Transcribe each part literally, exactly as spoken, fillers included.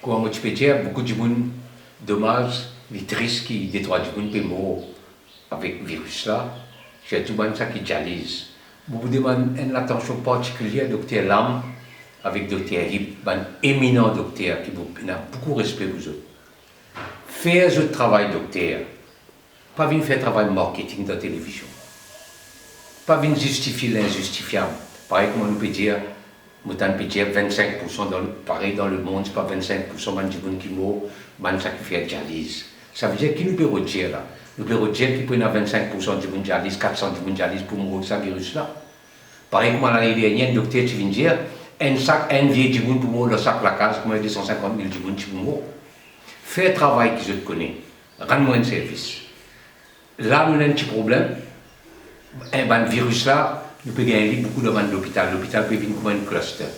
Kouma mo ti pe dir, boukou dimoun, domaz, li tris ki detrwa dimoun pe mor avek viris la, sirtou bann sa ki dializ. Mo pou demann enn latansion partikilie dokter Lam avek dokter Hip, bann eminan dokter ki mo ena boukou respe pou zot. Fer zot travay dokter. Pa vinn fer travay marketing dan televizion. Pa vinn zistifie linzistifiab. Parey kouma nou pe dir, mo tann pe dir vennsenk poursan dan, parey dan lemond, se pa vennsenk poursan bann dimoun ki mor, bann sa ki fer dializ. Savedir ki nou pe rod dir la? Nou pe rod dir ki pou ena vennsenk poursan dimoun dializ, kat san dimoun dializ pou mor ek sa viris la. Parey kouma lane dernie, enn dokter ti vinn dir, enn sak, enn vie dimoun pou mor dan sak lakaz, kouma de san sinkant mil dimoun ti pou mor. Fer travay ki zot kone. Rann mwa enn servis. La nou ena enn ti problem. Eh, bann viris la, nou pe gagn li boukou dan bann lopital. Lopital pe vinn kouma enn cluster.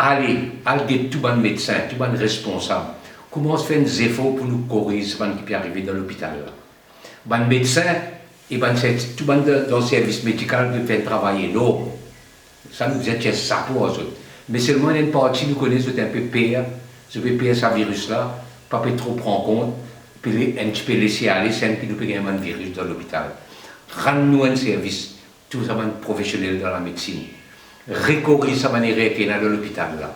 Ale, al get tou bann medsin, tou bann responsab. Koumans fer enn zefor pou nou koriz sa bann ki pe arive dan lopital la. Bann medsin e bann ser-, tou bann dan, dan servis medikal pe fer enn travay enorm. Sa nou bizin tir sapo ar zot. Me selman ena enn parti nou kone zot inpe per, zot pe per sa viris la, pa pe tro pran kont, pe le-, enn tipe lese ale, sinn ki nou pe gagn bann viris dan lopital. Rann nou enn servis, tou sa bann profesionel dan lamedsin. Rekoriz sa bann erer ki ena dan lopital la.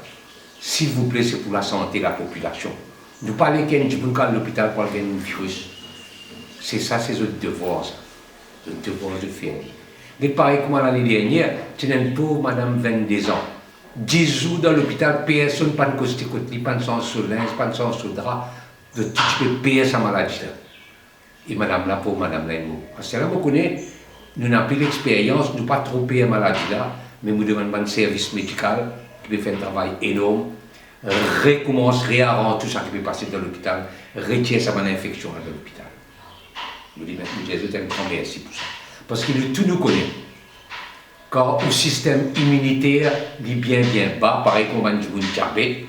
Silvouple, se pou lasante lapopilasion. Nou pa le ki enn dimoun ki al lopital pou al gagn enn viris. Se sa, se zot devwar sa. Zot devwar zot fer li. Get parey kouma lane dernie, ti ena enn pov madam vennde zan. Dis zour dan lopital, personn pa'nn koste kot li, pa'nn sanz so linz, pa'nn sanz so dra. Zot tou ti pe per sa maladi la. E madam la, pov madam la, inn mor. Aster la mo kone, nou ena pli lexperyans, nou pa tro per maladi la, me mo demann bann servis medikal ki pe fer enn travay enorm, rekoumans, rearanz tou sa ki pe pase dan lopital, retir sa bann infeksion la dan lopital. Mo dir, mo dir zot enn gran mersi pou sa. Parski nou tou nou kone, kan ou sistem iminiter li bien, bien ba, parey kouma bann dimoun diabet,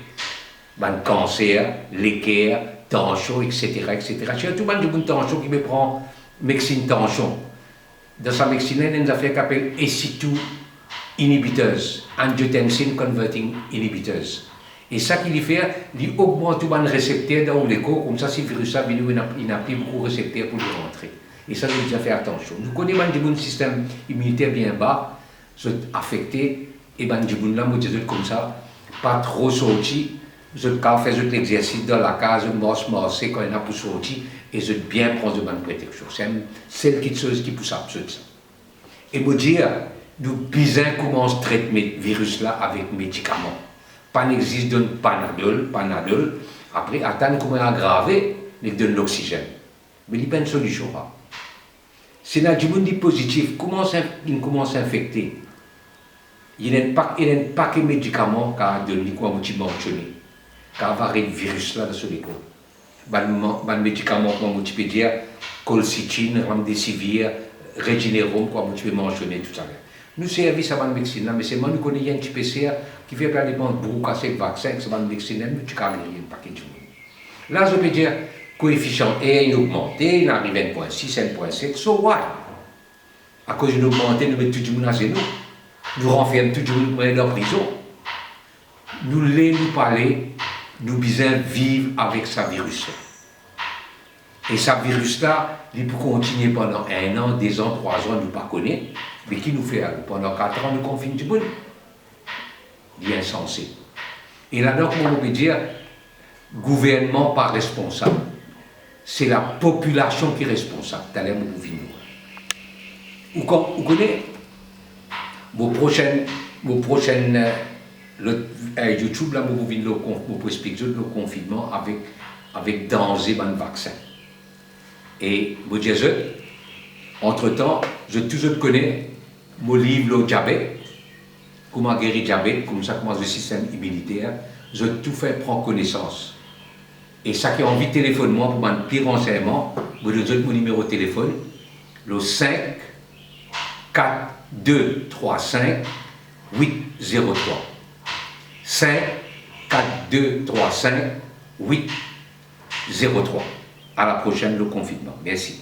bann kanser, leker, tansion, etsetera, etsetera. Sirtou bann dimoun tansion ki pe pran medsin tansion. Dan sa medsin la, ena enn zafer ki apel S C two inhibitors, angiotensin converting inhibitors. E sa ki li fer, li ogmant tou bann resepter dan ou lekor, koumsa si viris la vini, ena, ena pli boukou resepter pou li rantre. E sa, nou bizin fer atansion. Nou kone bann dimoun sistem iminiter bien ba, zot afekte, e bann dimoun la, mo dir zot koumsa, pa tro sorti, zot kav fer zot lexersis dan lakaz, zot mars, marse kan ena pou sorti, e zot bien pran zot bann proteksion. Se enn sel kitsoz ki pou sov zot sa. E mo dir, nou bizin koumans tret me-, viris la avek medikaman. Pa'nn exist donn Panadol, Panadol, apre atann kouma agrave, nek donn loksizenn. Me li pa enn solision sa. Si ena dimoun li pozitif, koumans in-, inn koumans infekte. Ena enn pak-, ena enn pake medikaman kav donn li, kouma mo ti mansione, kav aret viris la dan so lekor. Bann ma-, bann medikaman, kouma mo ti pe dir, colchicine, remdesivir, Regeneron, kouma mo ti pe mansione toutalèr. Nou servi sa bann medsin la, me selman nou kone ena enn tipe ser ki fer pe al depans boukou kas ek vaksin, ek sa bann medsin la, nou ti kav geri enn pake dimoun. La, zot pe dir, koefisian R inn ogmante, inn ariv enn pwin sis, enn pwin set, so what? Akoz inn ogmante, nou met tou dimoun azenou, nou ranferm tou dimoun pou al dan prizon. Nou le, nou pa le, nou bizin viv avek sa viris la. E sa viris la, li pou kontigne pandan enn an, de zan, trwa zan, nou pa kone. Me ki nou fer alor? Pandan kat an, nou konfinn dimoun? Li insanse. E ladan, kouma nou pe dir, gouvernman pa responsab. Se lapopilasion ki responsab. Taler mo pou vinn lor. Ou kon-, ou kone, mo prosenn, mo prosenn, eh, lot, eh, YouTube la, mo pou vinn lor kon-, mo pou explik zot lor konfinnman avek, avek danze bann vaksin. E mo dir zot, antretan, zot tou zot kone mo liv lor diabet, kouma geri diabet, koumsa kouma zot sistem iminiter, zot tou fer pran konesans. E sa ki anvi telefonn mwa pou bann pli ransegnman, mo donn zot mo nimero telefonn, lor sink kat de trwa sink wit zero trwa. Sink kat de trwa sink wit zero trwa. A la prosenn lor konfinnman. Mersi.